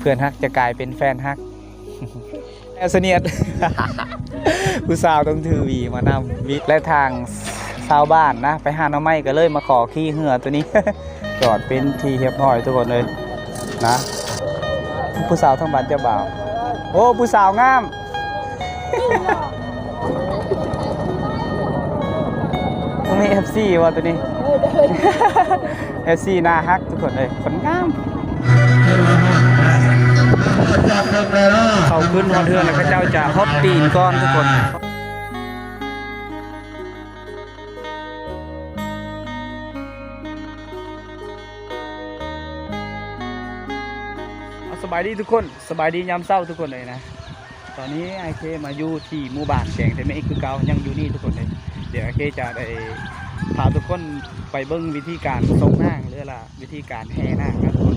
ເພື່ອນຮັກຈະກາຍເປັນແຟນຮັກ ແອວສະໜຽດ ຜູ້ສາວຕ້ອງຖືຫວີມານຳ ແລະ ທາງຊາວບ້ານນະ ໄປຫາໜໍ່ໄມ້ກໍເລີຍມາຂໍຂີ່ເຮືອໂຕນີ້ ຈອດເປັນທີ່ຮຽບຮ້ອຍທຸກຄົນເອີຍນະ. ຜູ້ສາວທາງບ້ານເຈົ້າບ່າວ ໂອ້ ຜູ້ສາວງາມ ຕ້ອງມີເອັຟຊີບໍ່ໂຕນີ້? ເອັຟຊີໜ້າຮັກທຸກຄົນເອີຍ ຄົນງາມ. ເຂົ້າຂຶ້ນຮອດເຮືອນແລ້ວ ເຂົາເຈົ້າຈະຫົດຕີນກ່ອນທຸກຄົນ. ເອົາ ສະບາຍດີທຸກຄົນ ສະບາຍດີຍາມເຊົ້າທຸກຄົນເອີຍນະ. ຕອນນີ້ອ້າຍເຄມາຢູ່ທີ່ໝູ່ບ້ານແກງເທເມອີກຄືເກົ່າ ຍັງຢູ່ນີ້ທຸກຄົນເອີຍ. ດຽວອ້າຍເຄຈະໄດ້ພາທຸກຄົນໄປເບິ່ງວິທີການສົ່ງນາງ ຫຼືວ່າວິທີການແຫ່ນາງນະທຸກຄົນ.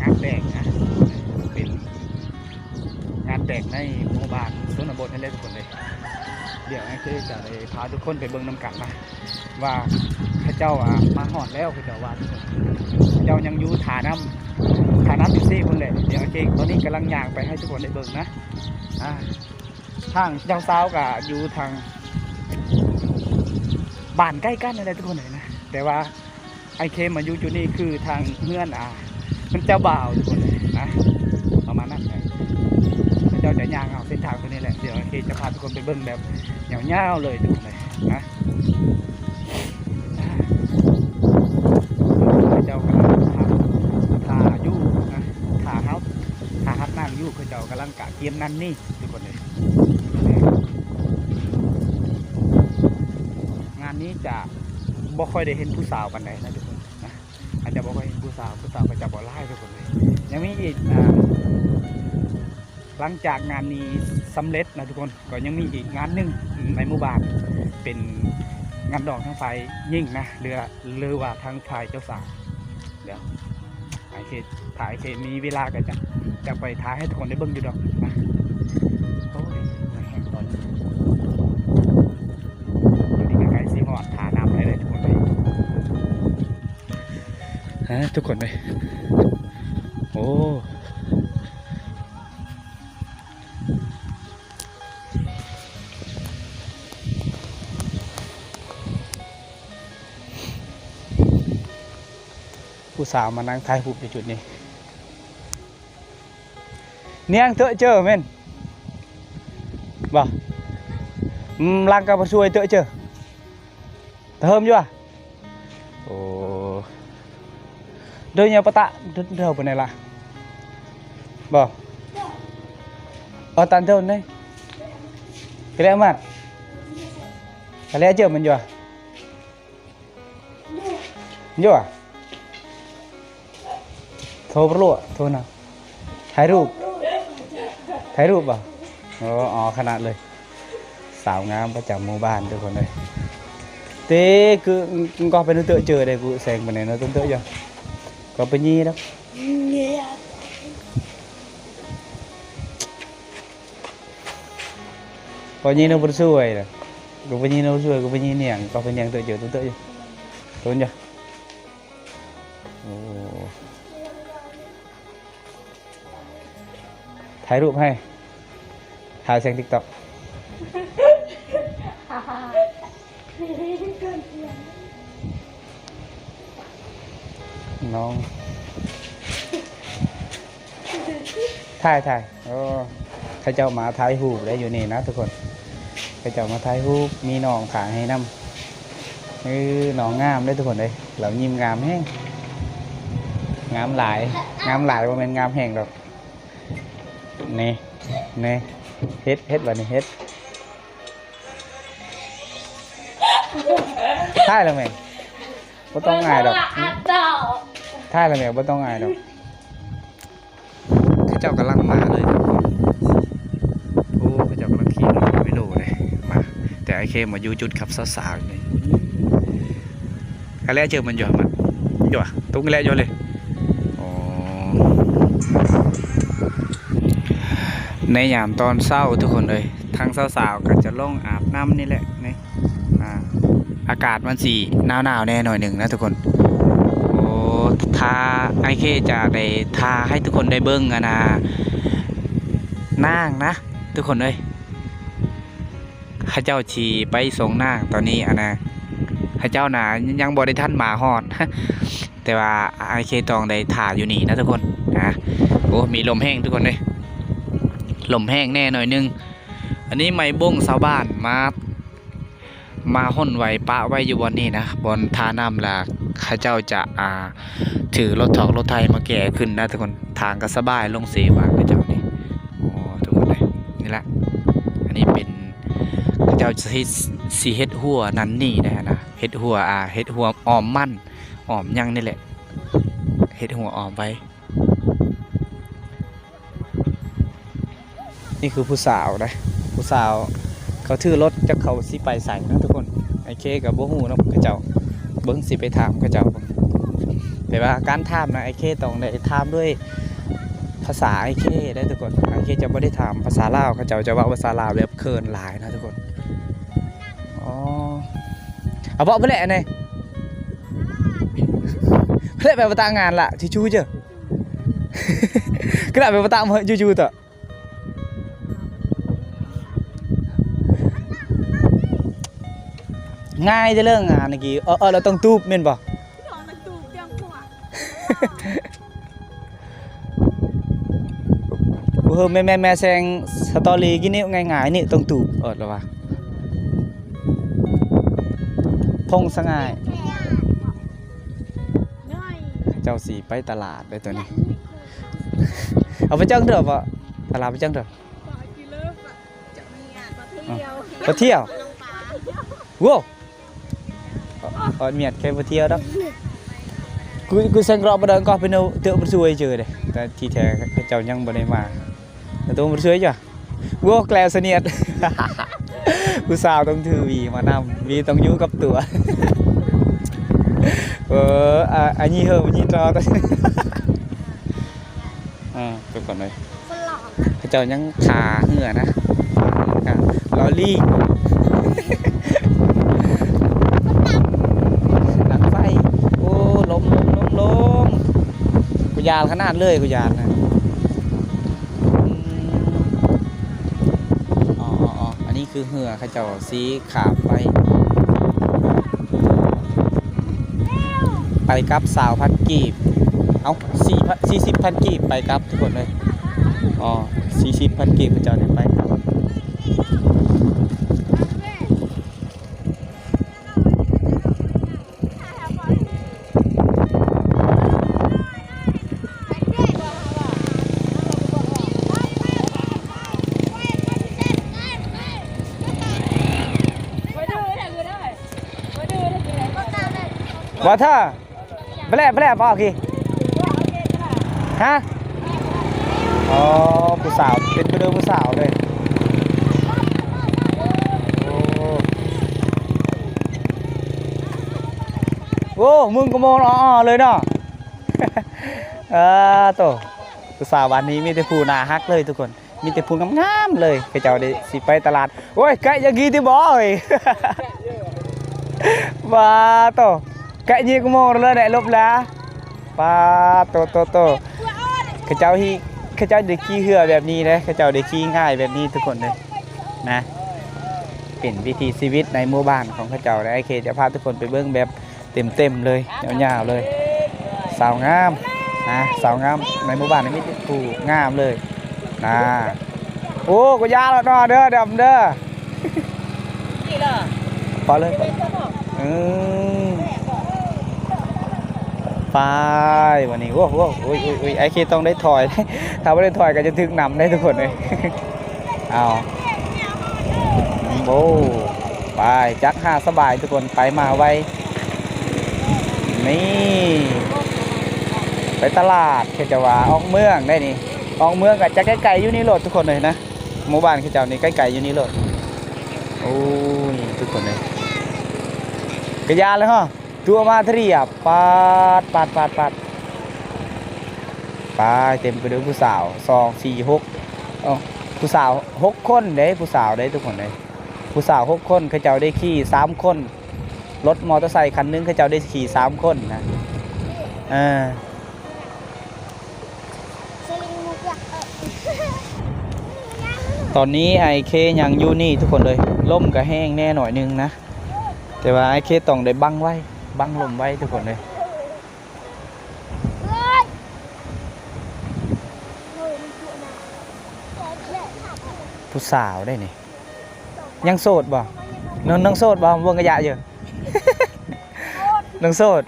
ງານແຕ່ງນະ ເປັນງານແຕ່ງໃນໝູ່ບ້ານຊົນນະບົດນັ້ນແຫຼະທຸກຄົນເອີຍ. ດຽວອ້າຍເຄຈະໄດ້ພາທຸກຄົນໄປເບິ່ງນຳກັນນະ ວ່າເຂົາເຈົ້າ ອ່າ ມາຮອດແລ້ວ ເຂົາເຈົ້າວ່າ ເຂົາເຈົ້າຍັງຢູ່ທ່ານ້ຳ ທ່ານ້ຳຢູ່ເຊພຸ້ນແຫຼະ. ດຽວໂອເຄ ຕອນນີ້ກຳລັງຍ່າງໄປໃຫ້ທຸກຄົນໄດ້ເບິ່ງນະ. ອ່າ ທາງເຈົ້າສາວກໍຢູ່ທາງບ້ານໃກ້ກັນນັ້ນແຫຼະທຸກຄົນເອີຍນະ ແຕ່ວ່າ ອ້າຍເຄມາຢູ່ຈຸດນີ້ຄືທາງເຮືອນ ອ່າ ເຮືອນເຈົ້າບ່າວທຸກຄົນເອີຍນະ ປະມານນັ້ນແຫຼະ. ເຂົາເຈົ້າຈະຍ່າງເອົາເສັ້ນທາງຕົວນີ້ແຫຼະ ດຽວອ້າຍເຄຈະພາທຸກຄົນໄປເບິ່ງແບບຍາວໆເລີຍທຸກຄົນເອີຍນະ. ເຂົາເຈົ້າກຳລັງຖ້າ ຖ້າຢູ່ນະ ຖ້າເຮົາ ຖ້າຮັບນາງຢູ່ ເຂົາເຈົ້າກຳລັງກະກຽມນັ້ນນີ້ ທຸກຄົນເອີຍ. ງານນີ້ຈະບໍ່ຄ່ອຍໄດ້ເຫັນຜູ້ສາວປານໃດນະທຸກຄົນນະ ອາດຈະບໍ່ຄ່ອຍເຫັນຜູ້ສາວ ຜູ້ສາວກໍຈະບໍ່ຫຼາຍທຸກຄົນເອີຍ. ຍັງມີອີກ ອ່າ ຫຼັງຈາກງານນີ້ສຳເລັດນະທຸກຄົນ ກໍຍັງມີອີກງານໜຶ່ງໃນໝູ່ບ້ານ ເປັນງານດອງທາງຝ່າຍຍິງນະ ຫຼື ຫຼືວ່າທາງຝ່າຍເຈົ້າສາວ. ດຽວອ້າຍເຄ ຖ້າອ້າຍເຄມີເວລາກໍຈະ ຈະໄປຖ່າຍໃຫ້ທຸກຄົນໄດ້ເບິ່ງຢູ່ດອກນະ. ໂອ້ຍ ເມື່ອຍແຮງຕອນນີ້ ຕອນນີ້ກໍໃກ້ຊິຮອດທ່ານ້ຳແລ້ວເດ້ທຸກຄົນເອີຍ. ຮະ ທຸກຄົນເອີຍ ໂອ້ ຜູ້ສາວມານັ່ງຖ່າຍຮູບຢູ່ຈຸດນີ້. ນຽງເຕີເຈີແມ່ນບໍ່? ອືມ ລັງກະບໍ່ຊ່ວຍເຕີເຈີ ຕະເຮີມຢູ່ອະ. ໂອ້ ເດີຍາປະຕະ ເດີ ເດີປານໃດລະ ບໍ່? ອາ ຕັນເດີນເດ້ ກະແລະມັດ ກະແລະເຈີມັນຢູ່ອະ. ຢູ່ຫວາ? ໂທປະຫຼວ ໂທນະ ຖ່າຍຮູບ ຖ່າຍຮູບບໍ່? ໂອ້ ອໍ ຂະໜາດເລີຍ ສາວງາມປະຈຳໝູ່ບ້ານທຸກຄົນເອີຍ. ເຕ ຄື ກໍເປັນເຕີເຈີເດ້ ກູແສງປານໃດເນາະ ເຕີເຈີ ກໍໄປຍິງດອກ ກໍຍິງນຳບໍ່ຊ່ວຍ ກໍໄປຍິງນຳບໍ່ຊ່ວຍ ກໍໄປຍິງນຽງ ກໍໄປນຽງເຕີເຈີ ເຕີເຈີ ໂຕນຍາ. ໂອ້ ຖ່າຍຮູບໃຫ້ ຖ່າຍເສັງຕິກຕັອກ ນ້ອງ ຖ່າຍ ຖ່າຍ. ໂອ້ ເຂົາເຈົ້າມາຖ່າຍຮູບໄດ້ຢູ່ນີ້ນະທຸກຄົນ ເຂົາເຈົ້າມາຖ່າຍຮູບ ມີນ້ອງຖ່າຍໃຫ້ນຳ. ເອີ ນ້ອງງາມເດ້ທຸກຄົນເອີຍ ລາວຍິ້ມງາມແຮງ ງາມຫຼາຍ ງາມຫຼາຍ ບໍ່ແມ່ນງາມແຮງດອກ. ນີ້ ນີ້ ເຮັດ ເຮັດບາດນີ້ ເຮັດ ຖ່າຍແລ້ວແມ່ ບໍ່ຕ້ອງອາຍດອກ ຖ່າຍແລ້ວແມ່ ບໍ່ຕ້ອງອາຍດອກ. ເຂົາເຈົ້າກຳລັງມາເລີຍ ໂອ້ ເຂົາເຈົ້າກຳລັງຂີ່ລົດເວໂລເດ້ ມາ ແຕ່ອ້າຍເຄມາຢູ່ຈຸດກັບສາວໆນີ້ ກະແລະເຈີມັນຢູ່ ມັນຢູ່ ຕົງກະແລະຢູ່ເລີຍ. ອໍ ໃນຍາມຕອນເຊົ້າທຸກຄົນເອີຍ ທາງສາວໆກໍຈະລົງອາບນ້ຳນີ້ແຫຼະ ນີ້ ອ່າ ອາກາດມັນຊິໜາວໆແດ່ໜ້ອຍໜຶ່ງນະທຸກຄົນ. ໂອ້ ຖ້າອ້າຍເຄຈະໄດ້ຖ່າຍໃຫ້ທຸກຄົນໄດ້ເບິ່ງ ອັນນ່າ ນາງນະ ທຸກຄົນເອີຍ. ເຂົາເຈົ້າຊິໄປສົ່ງນາງ ຕອນນີ້ ອັນນ່າ ເຂົາເຈົ້ານະ ຍັງບໍ່ໄດ້ທັນມາຮອດ ແຕ່ວ່າອ້າຍເຄຕ້ອງໄດ້ຖ້າຢູ່ນີ້ນະທຸກຄົນນະ. ໂອ້ ມີລົມແຮງທຸກຄົນເອີຍ ລົມແຮງແດ່ໜ້ອຍໜຶ່ງ. ອັນນີ້ໄມ້ບົ້ງຊາວບ້ານມາ ມາຫົ່ນໄວ້ປະໄວ້ຢູ່ບ່ອນນີ້ນະ ບ່ອນທ່ານ້ຳ ລະເຂົາເຈົ້າຈະ ອ່າ ຖືລົດຖອກລົດໄຖມາແກ່ຂຶ້ນນະທຸກຄົນ. ທາງກໍສະບາຍ ລົງເຊບ້ານເຂົາເຈົ້ານີ້. ໂອ້ ທຸກຄົນເອີຍ ນີ້ລະ ອັນນີ້ເປັນ ເຂົາເຈົ້າຊິ ຊິເຮັດຮົ້ວນັ້ນນີ້ນະ ເຮັດຮົ້ວ ອ່າ ເຮັດຮົ້ວອ້ອມມັນ ອ້ອມຫຍັງນີ້ແຫຼະ ເຮັດຮົ້ວອ້ອມໄວ້. ນີ້ຄືຜູ້ສາວນະ ຜູ້ສາວ ເຂົາຖືລົດ ຈັກເຂົາຊິໄປໃສນະທຸກຄົນ. ອ້າຍເຄກໍບໍ່ຮູ້ນຳເຂົາເຈົ້າ ເບິ່ງ ຊິໄປຖາມເຂົາເຈົ້າເບິ່ງ. ແຕ່ວ່າການຖາມນະ ອ້າຍເຄຕ້ອງໄດ້ຖາມດ້ວຍພາສາອ້າຍເຄເດ້ທຸກຄົນ. ອ້າຍເຄຈະບໍ່ໄດ້ຖາມພາສາລາວ ເຂົາເຈົ້າຈະເວົ້າພາສາລາວແບບເຂີນຫຼາຍນະທຸກຄົນ. ອໍ ອາ ເວົ້າໄປແຫຼະອັນນີ້ ເພິ່ນແບບວ່າຕາງງານລະ ຈູໆເຈີ ກະແບບວ່າຕາງມາຈູໆເຕາະ. ງ່າຍແຕ່ເລື່ອງງານນີ້ກີ້ ເອີ ເອີ ລະຕ້ອງຕູບແມ່ນບໍ່? ເຮີ ແມ່ ແມ່ ແມ່ແຊງສະຕໍຣີກີ້ນີ້ ງ່າຍໆນີ້ຕ້ອງຕູບ ເອີ ລະວ່າ ພົງສະຫງ່າຍ ເຈົ້າຊິໄປຕະຫຼາດເດ້ໂຕນີ້. ເອົາໄປຈັກເທື່ອບໍ່? ຕະຫຼາດໄປຈັກເທື່ອ? ອືມ ໄປທ່ຽວ ໂວ້ ອອດມຽດ ໃຄ່ໄປທ່ຽວດອກ. ກູ ກູແຊງເກາະບໍ່ໄດ້ກໍເປັນເຕີປະຊ່ວຍເຈີເດ້ ແຕ່ທີ່ແທ້ເຂົາເຈົ້າຍັງບໍ່ໄດ້ມາ ແຕ່ໂຕປະຊ່ວຍຈ້ະ. ໂອ້ ແກລວສະໜຽດ ຜູ້ສາວຕ້ອງຖືຫວີມານຳ ຫວີຕ້ອງຢູ່ກັບຕົວ. ເອີ ອາ ອັນນີ້ເຮີ ອັນນີ້ຕໍ່ ເອີ ທຸກຄົນເອີຍ ເຂົາເຈົ້າຍັງຖ້າເຮືອນະ ລໍລີ້ ດັງໄຟ. ໂອ້ ລົມ ລົມ ລົມ ລົມ ກູຢ້ານຂະໜາດເລີຍ ກູຢ້ານນະ. ອືມ ອໍ ອໍ ອໍ ອັນນີ້ຄືເຮືອເຂົາເຈົ້າຊິຂ້າມໄປ ໄປກັບຊາວພັນກີບ ເອົ້າ ສີ່ ສີ່ສິບພັນກີບໄປກັບທຸກຄົນເອີຍ. ອໍ ສີ່ສິບພັນກີບເຂົາເຈົ້າໄດ້ໄປກັບ. ວ່າຖ້າ ແບລະ ແບລະ ບໍ່ອອກອີກ ຮະ? ອໍ ຜູ້ສາວ ເປັນໄປເດີຜູ້ສາວເລີຍ. ໂອ້ ໂອ້ ມຶງກະໂມງອໍໆເລີຍເນາະ. ເອີ ໂຕ ຜູ້ສາວບ້ານນີ້ມີແຕ່ຜູ້ໜ້າຮັກເລີຍທຸກຄົນ. ມີແຕ່ຜູ້ງາມໆເລີຍ ເຂົາເຈົ້າໄດ້ຊິໄປຕະຫຼາດ. ໂອ້ຍ ໄກຢ່າງກີ້ຕິບໍ່ເອີຍ ບາໂຕ ໄກຍິງໂມງເລີຍໄດ້ລົບລາ ປາໂຕໂຕໂຕ. ເຂົາເຈົ້າຂີ່ ເຂົາເຈົ້າໄດ້ຂີ່ເຮືອແບບນີ້ເດ້ ເຂົາເຈົ້າໄດ້ຂີ່ງ່າຍແບບນີ້ທຸກຄົນເດ້ນະ. ເປັນວິຖີຊີວິດໃນໝູ່ບ້ານຂອງເຂົາເຈົ້າເດ້ ອ້າຍເຄຈະພາທຸກຄົນໄປເບິ່ງແບບ ເຕັມໆເລີຍ ຍາວໆເລີຍ. ສາວງາມນະ ສາວງາມໃນໝູ່ບ້ານນີ້ມີແຕ່ຜູ້ງາມເລີຍນະ. ໂອ້ ກູຢາລະເນາະເດີ ດຳເດີ ພໍເລີຍ. ອືມ ໄປ ບາດນີ້ ໂອ້ ໂອ້ ໂອ້ຍ ໂອ້ຍ ໂອ້ຍ ອ້າຍເຄຕ້ອງໄດ້ຖອຍ ຖ້າບໍ່ໄດ້ຖອຍກໍຈະຖືກນຳເດ້ທຸກຄົນເອີຍ. ເອົາ ໂອ້ ໄປ ຈັກຫາສະບາຍທຸກຄົນ ໄປມາໄວ. ນີ້ ໄປຕະຫຼາດ ເຂົາເຈົ້າວ່າອອກເມືອງໄດ໋ນີ້ ອອກເມືອງກໍຈະໄກໆຢູ່ນີ້ໂລດທຸກຄົນເອີຍນະ. ໝູ່ບ້ານເຂົາເຈົ້ານີ້ໄກໆຢູ່ນີ້ໂລດ. ໂອ້ຍ ທຸກຄົນເອີຍ ກະຢ່າເລີຍເນາະ. ຕົວມາທະລຽບ ປາດ ປາດ ປາດ ປາດ ໄປ ເຕັມໄປດ້ວຍຜູ້ສາວ ສອງ ສີ່ ຫົກ ເອົ້າ ຜູ້ສາວຫົກຄົນເດ້ ຜູ້ສາວເດ້ທຸກຄົນເດ້ ຜູ້ສາວຫົກຄົນ ເຂົາເຈົ້າໄດ້ຂີ່ສາມຄົນ ລົດມໍເຕີໄຊຄັນໜຶ່ງ ເຂົາເຈົ້າໄດ້ຂີ່ສາມຄົນນະ. ອ່າ ຕອນນີ້ອ້າຍເຄຍັງຢູ່ນີ້ທຸກຄົນເອີຍ. ລົມກໍແຮງແດ່ໜ້ອຍໜຶ່ງນະ, ແຕ່ວ່າອ້າຍເຄຕ້ອງໄດ້ບັງໄວ້ ບັງລົມໄວ້ທຸກຄົນເອີຍ. ຜູ້ສາວໄດ໋ນີ້. ຍັງໂສດບໍ່? ນ້ອງ ນ້ອງໂສດບໍ່? ເບິ່ງກະຍະຢູ່. ນ້ອງໂສດ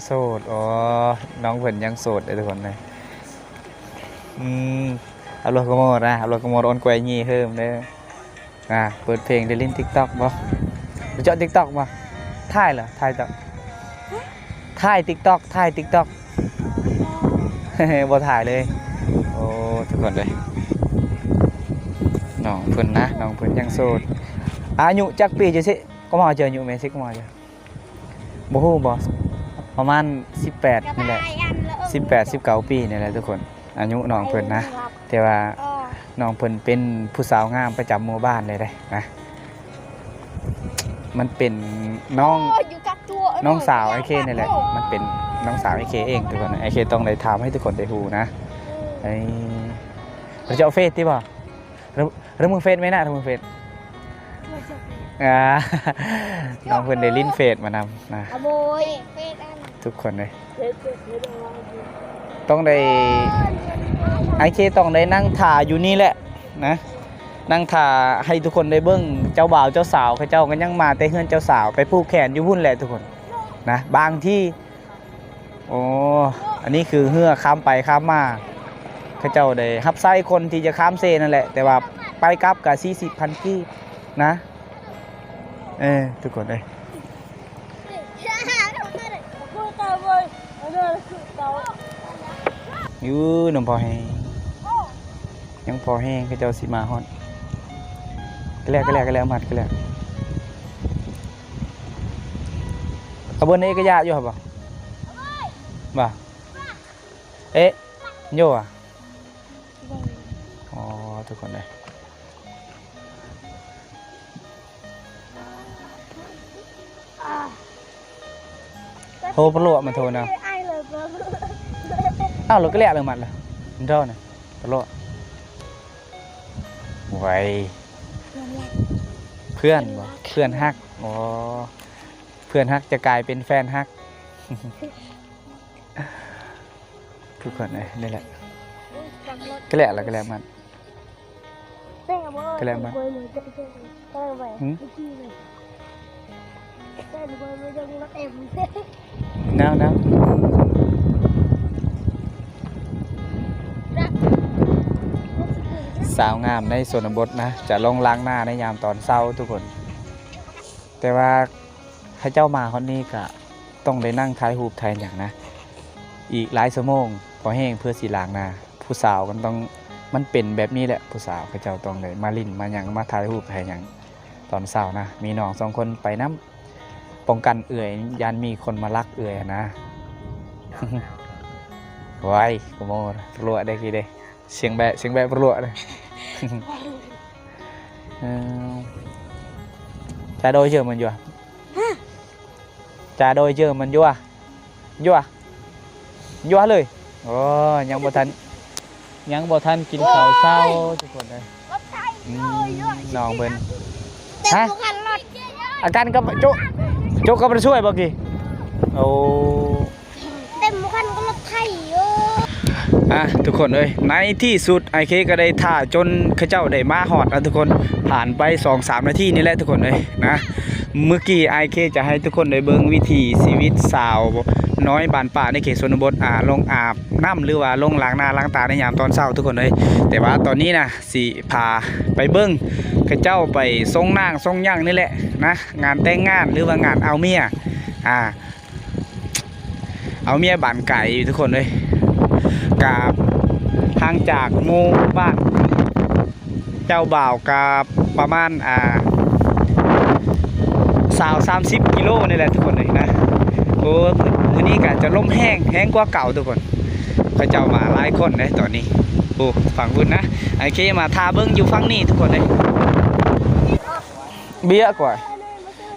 ໂສດ. ອໍ ນ້ອງເພິ່ນຍັງໂສດເດີທຸກຄົນເດີ. ອືມ ອັບໂຫຼດກະໂມດນະ ອັບໂຫຼດກະໂມດ ອອນແກວຍຍີ່ເຮີມເດີ. ອ່າ ເປີດເພງ ໄດ້ຫຼິ້ນຕິກຕັອກບໍ່? ໄດ້ເຈາະຕິກຕັອກບໍ່? ຖ່າຍເຫຼື ຖ່າຍຕິກຕັອກ ຖ່າຍຕິກຕັອກ ຖ່າຍຕິກຕັອກ. ບໍ່ຖ່າຍເລີຍ. ໂອ້ ທຸກຄົນເອີຍ ນ້ອງເພິ່ນນະ ນ້ອງເພິ່ນຍັງໂສດ. ອາຍຸຈັກປີ? ເຈັດສິບ ກໍມາເຈີ ອາຍຸແມ່ຊິກໍມາເຈີ ບໍ່ຮູ້ບໍ່? ປະມານສິບແປດນີ້ແຫຼະ ສິບແປດ ສິບເກົ້າປີນີ້ແຫຼະທຸກຄົນ ອາຍຸນ້ອງເພິ່ນນະ. ແຕ່ວ່ານ້ອງເພິ່ນເປັນຜູ້ສາວງາມປະຈຳໝູ່ບ້ານເລີຍເດ້ນະ. ມັນເປັນນ້ອງ ນ້ອງສາວອ້າຍເຄນີ້ແຫຼະ ມັນເປັນນ້ອງສາວອ້າຍເຄເອງທຸກຄົນ. ອ້າຍເຄຕ້ອງໄດ້ຖາມໃຫ້ທຸກຄົນໄດ້ຮູ້ນະ. ເອີ ເຈົ້າເຟສຕິບໍ່? ລະ ລະມືເຟສແມ່ນະ ລະມືເຟສ. ອ່າ ນ້ອງເພິ່ນໄດ້ຫຼິ້ນເຟສມານຳນະ ຂະໂມຍເຟສອັນ ທຸກຄົນເອີຍ. ຕ້ອງໄດ້ ອ້າຍເຄຕ້ອງໄດ້ນັ່ງຖ້າຢູ່ນີ້ແຫຼະນະ ນັ່ງຖ້າໃຫ້ທຸກຄົນໄດ້ເບິ່ງ. ເຈົ້າບ່າວເຈົ້າສາວເຂົາເຈົ້າກໍຍັງມາແຕ່ເຮືອນເຈົ້າສາວ ໄປຜູກແຂນຢູ່ພຸ້ນແຫຼະທຸກຄົນນະ ບາງທີ່. ໂອ້ ອັນນີ້ຄືເຮືອຂ້າມໄປຂ້າມມາ ເຂົາເຈົ້າໄດ້ຮັບໃຊ້ຄົນທີ່ຈະຂ້າມເຊນັ້ນແຫຼະ ແຕ່ວ່າໄປກັບກະສີ່ສິບພັນກີບນະ. ເອີ ທຸກຄົນເອີຍ ຢູ່ນຳພໍແຮງ ຍັງພໍແຮງ ເຂົາເຈົ້າຊິມາຮອດ. ກະແລະ ກະແລະ ກະແລະ ມັດ ກະແລະ. ຂະບວນນີ້ກະຢາກຢູ່ຫັ້ນບໍ່? ບໍ່ ເອະ ໂຍອະ. ອໍ ທຸກຄົນເອີຍ ໂທປະຫຼວກມາໂທນະ. ອ້າວ ລະກະແລະ ລະມັດລະ ມັນເທົ່ານະ ປະຫຼວກ. ໄວ ເພື່ອນບໍ່? ເພື່ອນຮັກ. ອໍ ເພື່ອນຮັກຈະກາຍເປັນແຟນຮັກ. ຄືກັນເລີຍ ນີ້ແຫຼະ ກະແລະລະ ກະແລະມັນ ກະແລະມັນ. ຫືມ? ແນວ ແນວ ສາວງາມໃນຊົນນະບົດນະ ຈະລົງລ້າງໜ້າໃນຍາມຕອນເຊົ້າທຸກຄົນ. ແຕ່ວ່າ ເຂົາເຈົ້າມາຮອດນີ້ກະຕ້ອງໄດ້ນັ່ງຖ່າຍຮູບຖ່າຍຫຍັງນະ ອີກຫຼາຍຊົ່ວໂມງພໍແຮງເພື່ອຊິລ້າງໜ້າ. ຜູ້ສາວມັນຕ້ອງ ມັນເປັນແບບນີ້ແຫຼະ ຜູ້ສາວເຂົາເຈົ້າຕ້ອງໄດ້ມາຫຼິ້ນມາຫຍັງ ມາຖ່າຍຮູບຖ່າຍຫຍັງຕອນເຊົ້ານະ. ມີນ້ອງສອງຄົນໄປນຳ ປ້ອງກັນເອື້ອຍ ຢ້ານມີຄົນມາລັກເອື້ອຍຫັ້ນນະ. ໄວ ໂອ້ໂຫ ປະຫຼວກເດ້ ເດ້. ສຽງແບະ ສຽງແບະປະຫຼວກເດ້. ເອີ ຈາໂດຍເຈີມັນຢູ່ ຈາໂດຍເຈີມັນຢູ່ ຢູ່ ຢູ່ເລີຍ. ໂອ້ ຍັງບໍ່ທັນ ຍັງບໍ່ທັນກິນເຂົ້າເຊົ້າທຸກຄົນເອີຍ. ອືມ ນ້ອງເພິ່ນ ຮະ ອາການກໍໂຈະ ໂຈະກໍບໍ່ໄດ້ຊ່ວຍບໍ່ກີ້. ໂອ້ ເຕັມຄັນກໍລົດໄຖຢູ່. ອ່ະ ທຸກຄົນເອີຍ ໃນທີ່ສຸດອ້າຍເຄກໍໄດ້ຖ້າຈົນເຂົາເຈົ້າໄດ້ມາຮອດນະທຸກຄົນ. ຜ່ານໄປສອງສາມນາທີນີ້ແຫຼະທຸກຄົນເອີຍນະ. ມື້ກີ້ອ້າຍເຄຈະໃຫ້ທຸກຄົນໄດ້ເບິ່ງວິຖີຊີວິດສາວນ້ອຍບ້ານປ່າໃນເຂດຊົນນະບົດ ອ່າ ລົງອາບນ້ຳ ຫຼືວ່າລົງລ້າງໜ້າລ້າງຕາໃນຍາມຕອນເຊົ້າທຸກຄົນເອີຍ. ແຕ່ວ່າຕອນນີ້ນະ ຊິພາໄປເບິ່ງເຂົາເຈົ້າໄປສົ່ງນາງສົ່ງຫຍັງນີ້ແຫຼະນະ ງານແຕ່ງງານ ຫຼືວ່າງານເອົາເມຍ ອ່າ ເອົາເມຍບ້ານໄກທຸກຄົນເອີຍ. ກະຫ່າງຈາກໝູ່ບ້ານເຈົ້າບ່າວກະປະມານ ອ່າ ຊາວ ສາມສິບກິໂລນີ້ແຫຼະທຸກຄົນເອີຍນະ. ໂອ້ ມື້ນີ້ກະຈະລົມແຮງ ແຮງກວ່າເກົ່າທຸກຄົນ. ເຂົາເຈົ້າມາຫຼາຍຄົນເດ້ຕອນນີ້. ໂອ້ ຝັ່ງພຸ້ນນະ ໂອເຄ ມາຖ້າເບິ່ງຢູ່ຝັ່ງນີ້ທຸກຄົນເອີຍ. ເບຍກວ່າ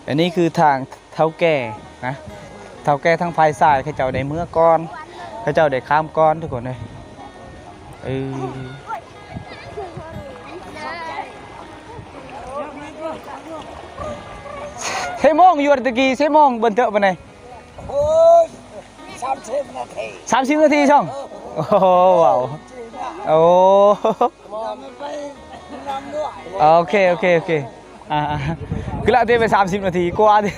ອັນນີ້ຄືທາງເຖົ້າແກ່ນະ. ເຖົ້າແກ່ທາງຝ່າຍຊ້າຍເຂົາເຈົ້າໄດ້ເມືອກ່ອນ ເຂົາເຈົ້າໄດ້ຂ້າມກ່ອນທຸກຄົນເອີຍ. ເອີ ເຊໂມງຢູ່ຕະກີ້ ເຊໂມງເບິ່ງເທີປານໃດ? ໂອ້ຍ ສາມສິບນາທີ ສາມສິບນາທີຊ່ອງ. ເອີ ໂອ້ ວ້າວ ໂອ້ ໂອເຄ ໂອເຄ ໂອເຄ ອ່າ ຄືລະເຕໄປສາມສິບນາທີກວ່າຕິ.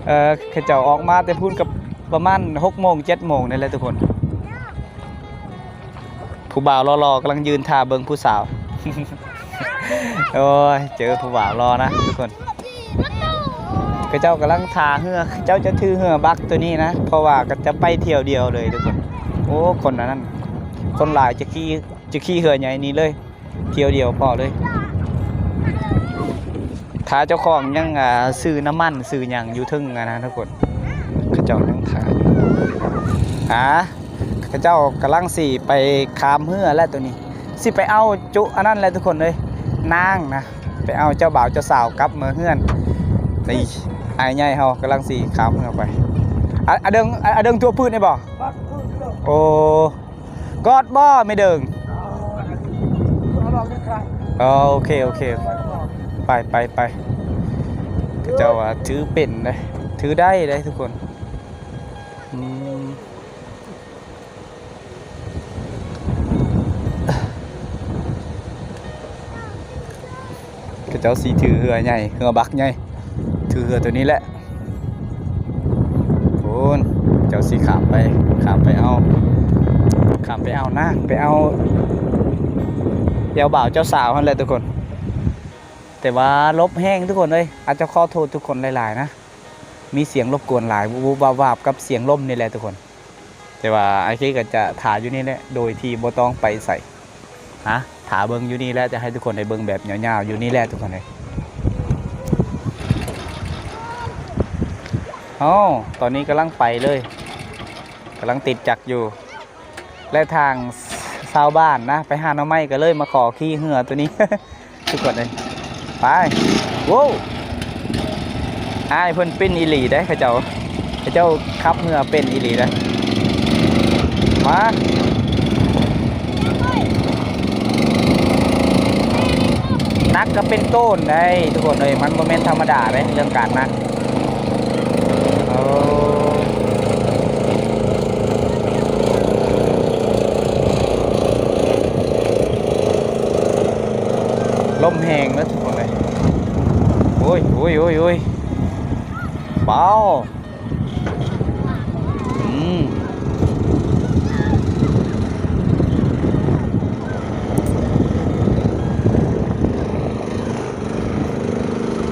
ເອີ ເຂົາເຈົ້າອອກມາແຕ່ພຸ້ນກໍປະມານຫົກໂມງ ເຈັດໂມງນີ້ແຫຼະທຸກຄົນ. ຜູ້ບ່າວຫຼໍ່ໆກຳລັງຢືນຖ້າເບິ່ງຜູ້ສາວ. ໂອ້ຍ ເຈີຜູ້ບ່າວຫຼໍ່ນະທຸກຄົນ. ເຂົາເຈົ້າກຳລັງຖ້າເຮືອ ເຂົາເຈົ້າຈະຖືເຮືອບັກໂຕນີ້ນະ ເພາະວ່າກໍຈະໄປທ່ຽວດຽວເລີຍທຸກຄົນ. ໂອ້ ຄົນອັນນັ້ນ ຄົນຫຼາຍ ຈະຂີ່ ຈະຂີ່ເຮືອໃຫຍ່ນີ້ເລີຍ ທ່ຽວດຽວພໍເລີຍ. ຖ້າເຈົ້າຂອງຍັງ ອ່າ ຊື້ນ້ຳມັນຊື້ຫຍັງຢູ່ເທິງອັນນັ້ນທຸກຄົນ ເຂົາເຈົ້າຍັງຖ້າຢູ່. ອ່າ ເຂົາເຈົ້າກຳລັງຊິໄປຂ້າມເຮືອແລ້ວໂຕນີ້ ຊິໄປເອົາຈຸອັນນັ້ນແຫຼະທຸກຄົນເອີຍ ນາງນະ ໄປເອົາເຈົ້າບ່າວເຈົ້າສາວກັບເມືອເຮືອນ. ນີ້ ອ້າຍໃຫຍ່ເຮົາກຳລັງຊິຂ້າມເຮືອໄປ. ອາ ອາເດີງ ອາເດີງທົ່ວພືດນີ້ບໍ່? ໂອ້ ກອດບໍ່ແມ່ເດີງ? ໂອເຄ ໂອເຄ ໄປ ໄປ ໄປ. ເຂົາເຈົ້າວ່າຖືເປັນເດ້ ຖືໄດ້ເດ້ທຸກຄົນ. ອືມ ເຂົາເຈົ້າຊິຖືເຮືອໃຫຍ່ ເຮືອບັກໃຫຍ່ ຖືເຮືອໂຕນີ້ແຫຼະ. ພຸ້ນ ເຈົ້າຊິຂ້າມໄປ ຂ້າມໄປເອົາ ຂ້າມໄປເອົານາງ ໄປເອົາເຈົ້າບ່າວເຈົ້າສາວຫັ້ນແຫຼະທຸກຄົນ. ແຕ່ວ່າລົມແຮງທຸກຄົນເອີຍ ອາດຈະຂໍໂທດທຸກຄົນຫຼາຍໆນະ ມີສຽງລົບກວນຫຼາຍ ວຸບໆວາບໆກັບສຽງລົມນີ້ແຫຼະທຸກຄົນ. ແຕ່ວ່າອ້າຍເຄກໍຈະຖ້າຢູ່ນີ້ແຫຼະ ໂດຍທີ່ບໍ່ຕ້ອງໄປໃສ ຮະ ຖ້າເບິ່ງຢູ່ນີ້ແຫຼະ ຈະໃຫ້ທຸກຄົນໄດ້ເບິ່ງແບບຍາວໆຢູ່ນີ້ແຫຼະທຸກຄົນເອີຍ. ເອົ້າ ຕອນນີ້ກຳລັງໄປເລີຍ ກຳລັງຕິດຈັກຢູ່ ແລະທາງຊາວບ້ານນະ ໄປຫາໜໍ່ໄມ້ ກໍເລີຍມາຂໍຂີ່ເຮືອໂຕນີ້ ທຸກຄົນເອີຍ. ໄປ ໂວ້ ອ້າຍເພິ່ນປິ່ນອີ່ຫຼີເດ້ ເຂົາເຈົ້າ ເຂົາເຈົ້າຂັບເຮືອເປັນອີ່ຫຼີເດ້. ມາ ໜັກກໍເປັນໂຕນໄດ໋ທຸກຄົນເອີຍ ມັນບໍ່ແມ່ນທຳມະດາເດ້ ເລື່ອງການໜັກ. ໂອ້ ລົມແຮງເດີທຸກຄົນເອີຍ. ໂອ້ຍ ໂອ້ຍ ໂອ້ຍ ໂອ້ຍ ວ້າວ ອືມ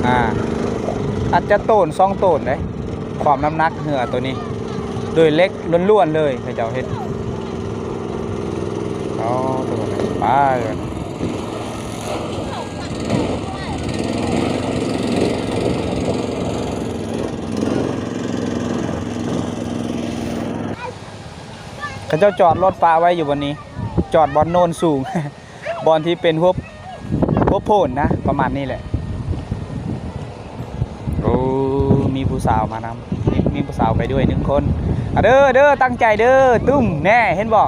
ອ່າ ອາດຈະໂຕນສອງໂຕນເດ້ ຄວາມນ້ຳໜັກເຮືອໂຕນີ້ ໂດຍເຫຼັກລ້ວນໆເລີຍ ເຂົາເຈົ້າເຮັດ. ອໍ ໂຕນໄປ ເຂົາເຈົ້າຈອດລົດປະໄວ້ຢູ່ບ່ອນນີ້ ຈອດບ່ອນໂນນສູງ ບ່ອນທີ່ເປັນຫົວ ຫົວໂພນນະ ປະມານນີ້ແຫຼະ. ໂອ້ ມີຜູ້ສາວມານຳ ມີ ມີຜູ້ສາວໄປດ້ວຍໜຶ່ງຄົນ. ອາ ເດີ ເດີ ຕັ້ງໃຈເດີ ຕຸ້ມ ແນ່ ເຫັນບໍ່?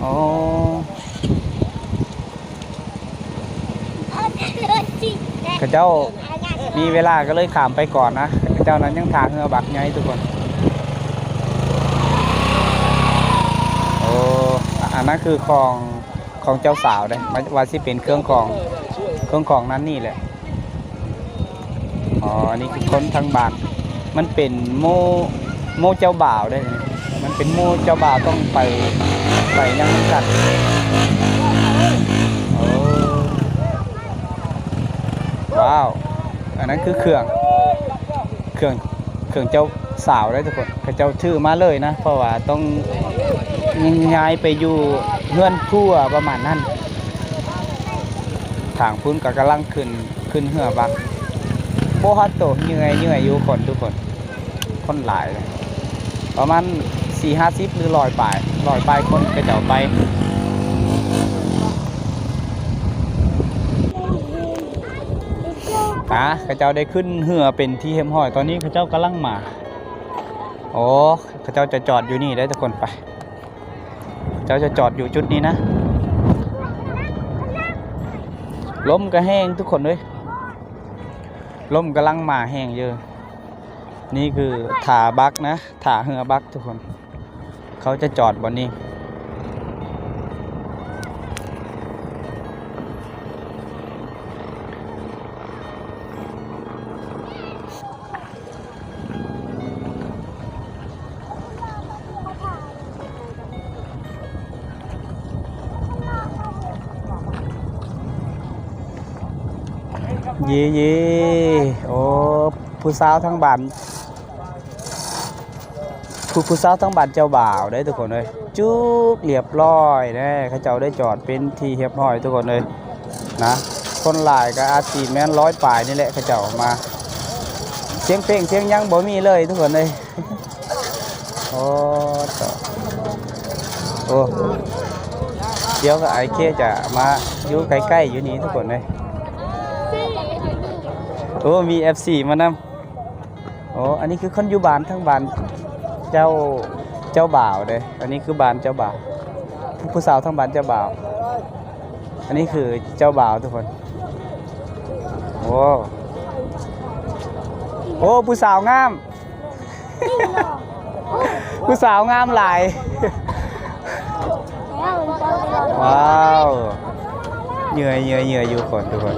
ໂອ້ ເຂົາເຈົ້າມີເວລາກໍເລີຍຂ້າມໄປກ່ອນນະ ເຂົາເຈົ້ານັ້ນຍັງຖ້າເຮືອບັກໃຫຍ່ທຸກຄົນ. ໂອ້ ອັນນັ້ນຄືຂອງ ຂອງເຈົ້າສາວເດ້ ວ່າ ວ່າຊິເປັນເຄື່ອງຂອງ ເຄື່ອງຂອງນັ້ນນີ້ແຫຼະ. ອໍ ອັນນີ້ຄືຄົນທາງບ້ານ ມັນເປັນໝູ່ ໝູ່ເຈົ້າບ່າວເດ້ ມັນເປັນໝູ່ເຈົ້າບ່າວ ຕ້ອງໄປ ໄປຫຍັງນຳກັນ. ໂອ້ ວ້າວ ອັນນັ້ນຄືເຄື່ອງ ເຄື່ອງ ເຄື່ອງເຈົ້າສາວເດ້ທຸກຄົນ ເຂົາເຈົ້າຖືມາເລີຍນະ ເພາະວ່າຕ້ອງຍ້າຍໄປຢູ່ເຮືອນຜົວປະມານນັ້ນ. ທາງພຸ້ນກໍກຳລັງຂຶ້ນ ຂຶ້ນເຮືອບັກ ບໍ່ຮອດໂຕ ເຫຍື່ອຍໆຢູ່ຄົນທຸກຄົນ ຄົນຫຼາຍເລີຍ ປະມານສີ່ຫ້າສິບ ຫຼື ຮ້ອຍປາຍ ຮ້ອຍປາຍຄົນເຂົາເຈົ້າໄປ. ໄປ ອ່າ ເຂົາເຈົ້າໄດ້ຂຶ້ນເຮືອເປັນທີ່ຮຽບຮ້ອຍ. ຕອນນີ້ເຂົາເຈົ້າກຳລັງມາ. ໂອ້ ເຂົາເຈົ້າຈະຈອດຢູ່ນີ້ເດີທຸກຄົນ. ໄປ ເຂົາເຈົ້າຈະຈອດຢູ່ຈຸດນີ້ນະ. ລົມກໍແຮງທຸກຄົນເອີຍ. ລົມກຳລັງມາແຮງຢູ່. ນີ້ຄືທ່າບັກນະ, ທ່າເຮືອບັກທຸກຄົນ. ເຂົາຈະຈອດບ່ອນນີ້. ເຢ້ໆ ໂອ້ ຜູ້ສາວທາງບ້ານ ຜູ້ ຜູ້ສາວທາງບ້ານເຈົ້າບ່າວເດ້ທຸກຄົນເອີຍ. ຈຸກ ລຽບຮ້ອຍເດ້. ເຂົາເຈົ້າໄດ້ຈອດເປັນທີ່ຮຽບຮ້ອຍທຸກຄົນເອີຍນະ. ຄົນຫຼາຍກໍອາດຊິແມ່ນຮ້ອຍປາຍນີ້ແຫຼະ ເຂົາເຈົ້າມາ. ສຽງເພງສຽງຫຍັງບໍ່ມີເລີຍທຸກຄົນເອີຍ. ໂອ້ ໂອ້ ດຽວກໍອ້າຍເຄຈະມາຢູ່ໃກ້ໆຢູ່ນີ້ທຸກຄົນເອີຍ. ໂອ້ ມີເອັຟຊີມານຳ. ໂອ້ ອັນນີ້ຄືຄົນຢູ່ບ້ານ ທາງບ້ານເຈົ້າ ເຈົ້າບ່າວເດ້. ອັນນີ້ຄືບ້ານເຈົ້າບ່າວ ຜູ້ສາວທາງບ້ານເຈົ້າບ່າວ. ອັນນີ້ຄືເຈົ້າບ່າວທຸກຄົນ. ໂອ້ ໂອ້ ຜູ້ສາວງາມ. ຜູ້ສາວງາມຫຼາຍ. ວ້າວ ເຫຍື່ອ ເຫຍື່ອ ເຫຍື່ອຢູ່ຄົນທຸກຄົນ.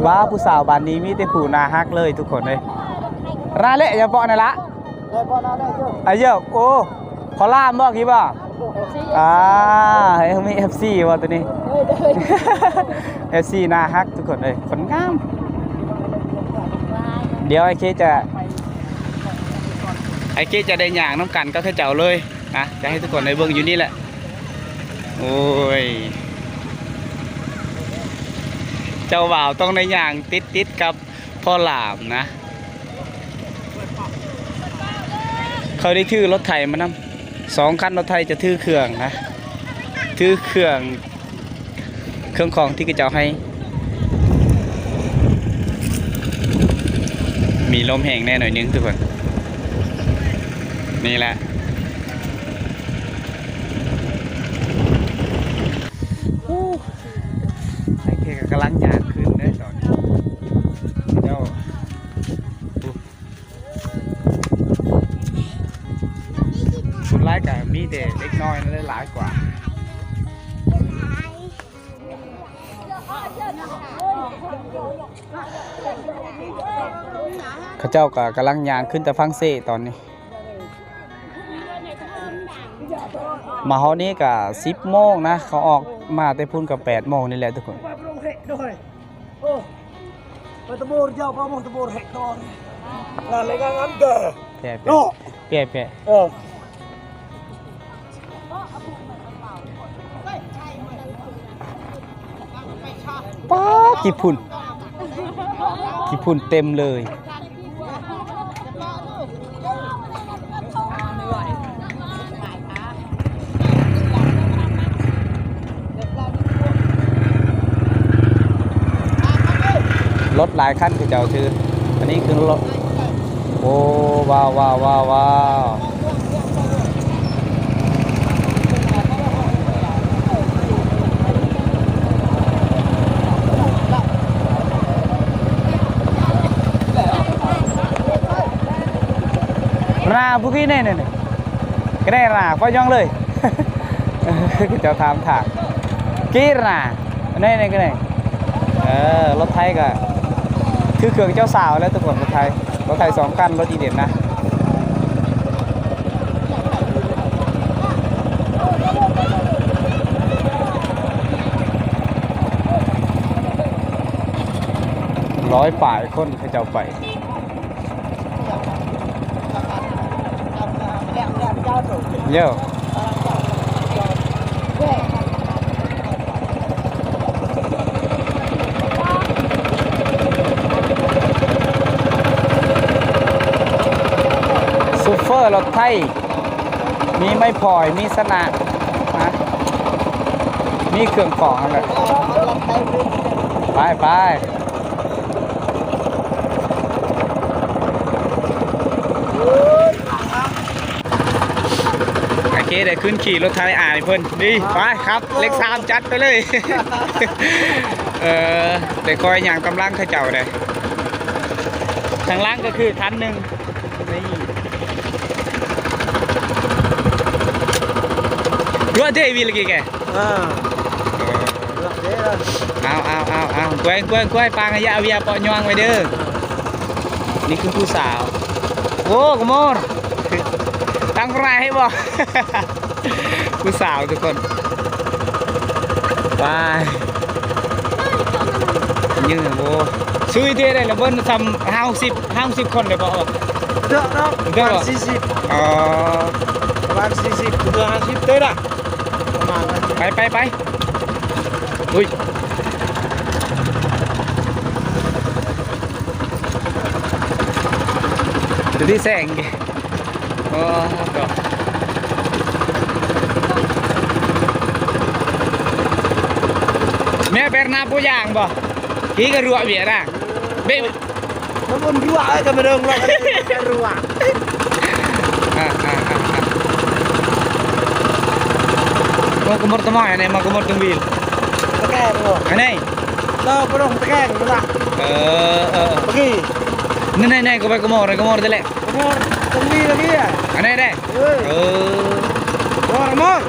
ວ້າວ ຜູ້ສາວບ້ານນີ້ມີແຕ່ຜູ້ໜ້າຮັກເລີຍທຸກຄົນເອີຍ. ລະເລະ ຢ່າເປາະນັ້ນລະ. ອາເຢີກ ໂອ້ ພໍລາມບໍ່ ກີ້ບໍ່? ອ່າ ເອີ ມີເອັຟຊີບໍ່ໂຕນີ້? ເອັຟຊີໜ້າຮັກທຸກຄົນເອີຍ ຄົນງາມ. ດຽວອ້າຍເຄຈະ ອ້າຍເຄຈະໄດ້ຍ່າງນຳກັນກັບເຂົາເຈົ້າເລີຍນະ. ຈະໃຫ້ທຸກຄົນໄດ້ເບິ່ງຢູ່ນີ້ແຫຼະ. ໂອ້ຍ ເຈົ້າບ່າວຕ້ອງໄດ້ຍ່າງຕິດໆກັບພໍ່ຫຼາມນະ. ເຂົາໄດ້ຖືລົດໄຖມານຳ ສອງຄັນ. ລົດໄຖຈະຖືເຄື່ອງນະ ຖືເຄື່ອງ ເຄື່ອງຂອງທີ່ເຂົາເຈົ້າໃຫ້. ມີລົມແຮງແດ່ໜ້ອຍໜຶ່ງທຸກຄົນ. ນີ້ແຫຼະ ໄອ້ເຄກໍກຳລັງຍ່າງຂຶ້ນເດ້ຕອນນີ້. ເຈົ້າ ສ່ວນຫຼາຍກໍມີແຕ່ເດັກນ້ອຍນັ້ນແຫຼະຫຼາຍກວ່າ. ເຂົາເຈົ້າກໍກຳລັງຍ່າງຂຶ້ນຕາຝັ່ງເຊຕອນນີ້. ມາຮອດນີ້ກໍສິບໂມງນະ, ເຂົາອອກມາແຕ່ພຸ້ນກໍແປດໂມງນີ້ແຫຼະທຸກຄົນ. ເອີ ໄປຕະໂບນເຈົ້າ ປາໂມງຕະໂບນແຮກຕອນ ງານລາຍງານງານເດີ ແປະ ແປະ ເນາະ ແປະ ແປະ ເອີ ປ້າ ຂີ້ຝຸ່ນ ຂີ້ຝຸ່ນເຕັມເລີຍ. ລົດຫຼາຍຄັນເຂົາເຈົ້າຖື ອັນນີ້ຄືລົດ ໂອ້ ວ້າວ ວ້າວ ວ້າວ ວ້າວ. ຣາ ຜູ້ກີ້ແນ່ ແນ່ ແນ່ ກະແນ່ຣາ ຟ້າຍອງເລີຍ ເຂົາເຈົ້າຖາມທາງ ກີ້ຣາ ແນ່ ແນ່ ກະແນ່ ເອີ ລົດໄຖກະ ຄືເຄື່ອງເຈົ້າສາວແຫຼະທຸກຄົນ ລົດໄຖ ລົດໄຖສອງຄັນ ລົດດີເດັ່ນນະ. ຮ້ອຍປາຍຄົນເຂົາເຈົ້າໄປ ໂຢ. ລົດໄຖ ມີໄມ້ພອຍ ມີຊະນະ ນະ ມີເຄື່ອງຂອງຫັ້ນແຫຼະ ໄປ ໄປ. ໂອເຄ ໄດ້ຂຶ້ນຂີ່ລົດໄຖອ້າຍເພິ່ນ ນີ້ ໄປຂັບ ເລກສາມຈັດໄປເລີຍ ເອີ ໄດ້ຄອຍຍ່າງຕາມຫຼັງເຂົາເຈົ້າເດ້ ທາງຫຼັງກໍຄືຄັນໜຶ່ງ ນີ້ ເຮືອເທວິລະກີແກ ເອີ ເຮືອເທລະ ເອົາ ເອົາ ເອົາ ເອົາ ກວຍ ກວຍ ກວຍ ປາງຍາວຽປະຍອງໄວ້ເດີ ນີ້ຄືຜູ້ສາວ ໂອ້ ກະມໍ ຕັ້ງໄປໃຫ້ບໍ່ ຜູ້ສາວທຸກຄົນ ໄປ ຍືດ ໂອ້ ຊຸຍເທໄດ້ລະເບິ່ງ ສ່ຳຫ້າສິບ ຫ້າສິບຄົນໄດ້ບໍ່ ເດີເນາະ ເດີ ປະມານສີ່ສິບ ອໍ ປະມານສີ່ສິບ ເກືອບຫ້າສິບເດ້ລະ ປະມານນັ້ນ ໄປ ໄປ ໄປ ອຸ້ຍ ເດີທີ່ແສງ ໂອ້ ແມ່ເປັນໜ້າຜູ້ຢ່າງບໍ່? ທີ່ກະຣວວຽນະ ເບ ມັນບໍ່ຣວເອີຍ ກະມາເດີງລອກກະຣວ ອ່າ ອ່າ ອ່າ ອ່າ ໂອ້ ກະມົດຕະໝອຍ ອັນນີ້ມາກະມົດຕຶງວີລ ຕະແກງບໍ່ ອັນນີ້ ເອີ ປະດົງຕະແກງລະ ເອີ ເອີ ເອີ ໂອເຄ ນີ້ໆໆ ກະໄປກະມົດ ກະມົດແຫຼະ ກະມົດຕຶງວີລລະເບຍ ອັນນີ້ເດ້ ເອີ ເອີ ກະມົດ ກະມົດ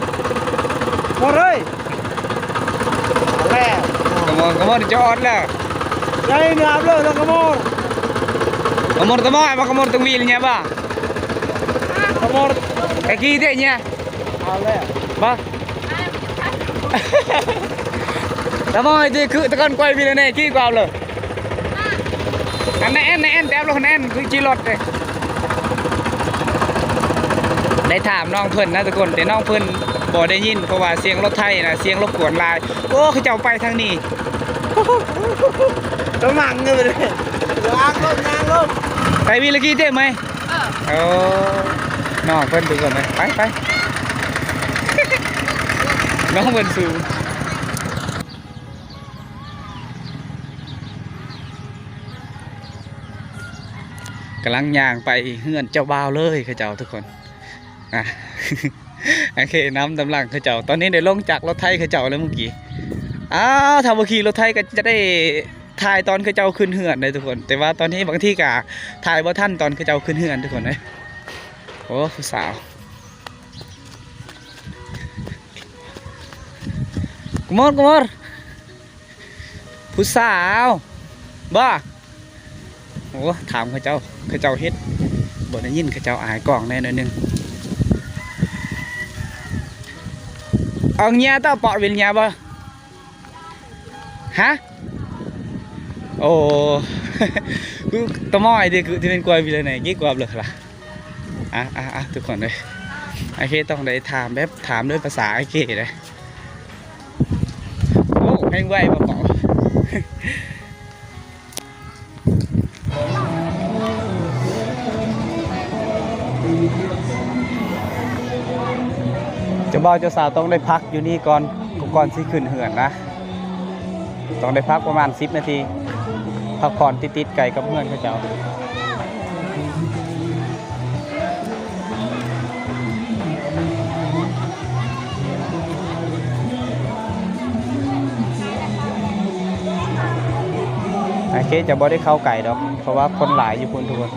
ກະມົດເອີຍ ແລ້ວ ກະມົດ ກະມົດຈອດແລ້ວ ໄດ້ນາບເລີຍ ກະມົດ ກະມົດຕະໝອຍ ມາກະມົດຕຶງວີລເນຍບາ ກະມົດ ກະກີເດເນຍ ເອົາແລ້ວ ບາ ຕະໝອຍທີ່ຄືຕະກອນກວຍວິລະເນ ກີກວ່າເລີຍ ອັນນັ້ນແອນ ແອນ ແຕບລົງ ແອນ ຄືຂີ່ລົດເດ້ ໄດ້ຖາມນ້ອງເພິ່ນນະທຸກຄົນ ແຕ່ນ້ອງເພິ່ນບໍ່ໄດ້ຍິນ ເພາະວ່າສຽງລົດໄຖນະ ສຽງລົບກວນຫຼາຍ ໂອ້ ເຂົາເຈົ້າໄປທາງນີ້ ຕະມັງເລີຍ ຍ່າງລົງ ຍ່າງລົງ ໄປວິລະກີເຕໄໝ ເອີ ໂອ້ ນ້ອງເພິ່ນທຸກຄົນເອີຍ ໄປ ໄປ ນ້ອງເພິ່ນສູງ ກຳລັງຍ່າງໄປເຮືອນເຈົ້າບ່າວເລີຍເຂົາເຈົ້າທຸກຄົນ ອ່ະ ໂອເຄ ນຳຕາມຫຼັງເຂົາເຈົ້າ ຕອນນີ້ໄດ້ລົງຈາກລົດໄຖເຂົາເຈົ້າແລ້ວມື້ກີ້ ອ້າວ ຖ້າບໍ່ຂີ່ລົດໄຖກໍຈະໄດ້ຖ່າຍຕອນເຂົາເຈົ້າຂຶ້ນເຮືອນເດ້ທຸກຄົນ ແຕ່ວ່າຕອນນີ້ບາງທີກໍຖ່າຍບໍ່ທັນຕອນເຂົາເຈົ້າຂຶ້ນເຮືອນທຸກຄົນເອີຍ ໂອ້ ຜູ້ສາວ ກະມົດ ກະມົດ ຜູ້ສາວບໍ່? ໂອ້ ຖາມເຂົາເຈົ້າ ເຂົາເຈົ້າເຮັດບໍ່ໄດ້ຍິນ ເຂົາເຈົ້າອາຍກ້ອງແດ່ໜ້ອຍໜຶ່ງ ເອົາເງຍຕໍ່ເປາະເປັນເງຍບໍ່? ຮະ? ໂອ້ ຄືຕະໝອຍຕິ ຄືທີ່ເປັນກວຍວິລະໄນ ກີກວບເລີຍລະ ອ່ະ ອ່ະ ອ່ະ ທຸກຄົນເອີຍ ໂອເຄ ຕ້ອງໄດ້ຖາມແບບ ຖາມດ້ວຍພາສາເອເກເດ້ ໂອ້ ແຮງໄວບໍ່ເປົາ ເຈົ້າບ່າວເຈົ້າສາວຕ້ອງໄດ້ພັກຢູ່ນີ້ກ່ອນ ກ່ອນຊິຂຶ້ນເຮືອນນະ. ຕ້ອງໄດ້ພັກປະມານສິບນາທີ ພັກຜ່ອນຕິດໆ ໃກ້ກັບເຮືອນເຂົາເຈົ້າ. ໂອເຄ ຈະບໍ່ໄດ້ເຂົ້າໄກດອກ ເພາະວ່າຄົນຫຼາຍຢູ່ພຸ້ນທຸກຄົນ.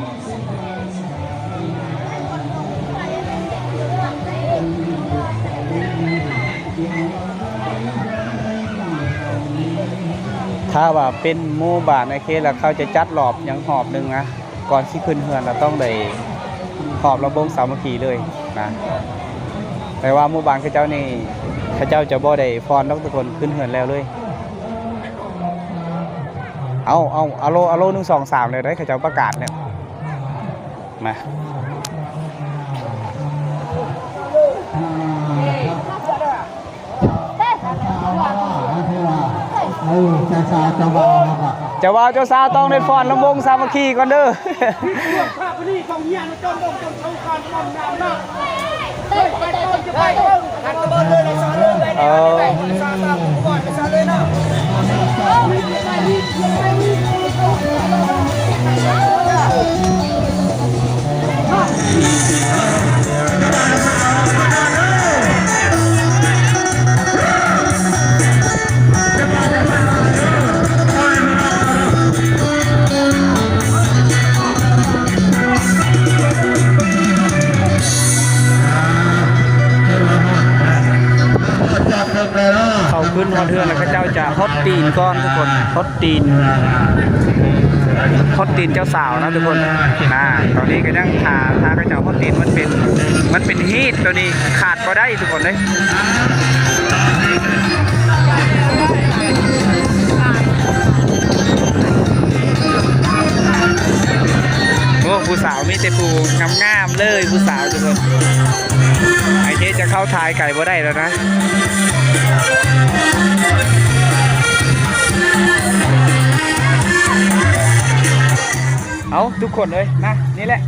ຖ້າວ່າເປັນໝູ່ບ້ານ ໂອເຄ ແລ້ວເຂົາຈະຈັດຮອບຫຍັງຮອບໜຶ່ງນະ ກ່ອນຊິຂຶ້ນເຮືອນ ລະຕ້ອງໄດ້ຮອບລຳວົງສາມັກຄີເລີຍນະ. ແຕ່ວ່າໝູ່ບ້ານເຂົາເຈົ້ານີ້ ເຂົາເຈົ້າຈະບໍ່ໄດ້ຟ້ອນດອກທຸກຄົນ ຂຶ້ນເຮືອນແລ້ວເລີຍ. ເອົາ ເອົາ ອາໂລ ອາໂລ ໜຶ່ງ ສອງ ສາມ ແລ້ວເດ້ ເຂົາເຈົ້າປະກາດແລ້ວ ມາ. ເຈົ້າບ່າວເຈົ້າສາວຕ້ອງໄດ້ຟ້ອນລຳວົງສາມັກຄີກ່ອນເດີ. ນີ້ເຂົາເຫຍນຈົນລົງຈົນເຊົາການນອນນານນະ ເອີ ເຂົ້າຂຶ້ນຮອດເຮືອນແລ້ວ ເຂົາເຈົ້າຈະຫົດຕີນກ່ອນທຸກຄົນ ຫົດຕີນ ຫົດຕີນເຈົ້າສາວນະທຸກຄົນ. ນາ ຕອນນີ້ກໍຍັງຖ້າ ຖ້າເຂົາເຈົ້າຫົດຕີນ ມັນເປັນ ມັນເປັນຮີດ ໂຕນີ້ຂາດບໍ່ໄດ້ທຸກຄົນເອີຍ. ໂອ້ ຜູ້ສາວມີແຕ່ຜູ້ງາມໆເລີຍ ຜູ້ສາວທຸກຄົນ. ໄອ້ເຄຈະເຂົ້າຖ່າຍໄກບໍ່ໄດ້ແລ້ວນະ. ເອົາ ທຸກຄົນເອີຍ ນະ ນີ້ແຫຼະ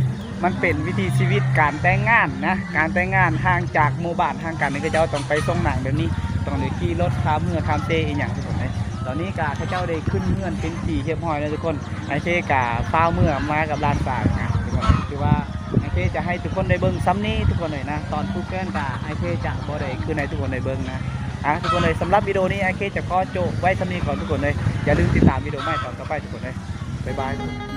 ມັນເປັນວິຖີຊີວິດການແຕ່ງງານນະ ການແຕ່ງງານຫ່າງຈາກໝູ່ບ້ານຫ່າງກັນ ເຂົາເຈົ້າຕ້ອງໄປສົ່ງໜັງແບບນີ້ ຕ້ອງໄດ້ຂີ່ລົດຂ້າມເຮືອຂ້າມເຊອີ່ຫຍັງທຸກຄົນເອີຍ. ຕອນນີ້ກະເຂົາເຈົ້າໄດ້ຂຶ້ນເຮືອນເປັນທີ່ຮຽບຮ້ອຍແລ້ວທຸກຄົນ. ໄອ້ເຄກະຟ້າວເມືອມາກັບຫຼານສາວນະທຸກຄົນ. ຖືວ່າໄອ້ເຄຈະໃຫ້ທຸກຄົນໄດ້ເບິ່ງສ່ຳນີ້ທຸກຄົນເອີຍນະ. ຕອນຜູກແຂນກະໄອ້ເຄຈະບໍ່ໄດ້ຂຶ້ນໃຫ້ທຸກຄົນໄດ້ເບິ່ງນະ. ອ່າ ທຸກຄົນເອີຍ ສຳລັບວິດີໂອນີ້ ໄອ້ເຄຈະຂໍໂຈະໄວ້ສ່ຳນີ້ກ່ອນທຸກຄົນເອີຍ. ຢ່າລືມຕິດຕາມວິດີໂອໃໝ່ຕອນຕໍ່ໄປທຸກຄົນເອີຍ. ບາຍບາຍ.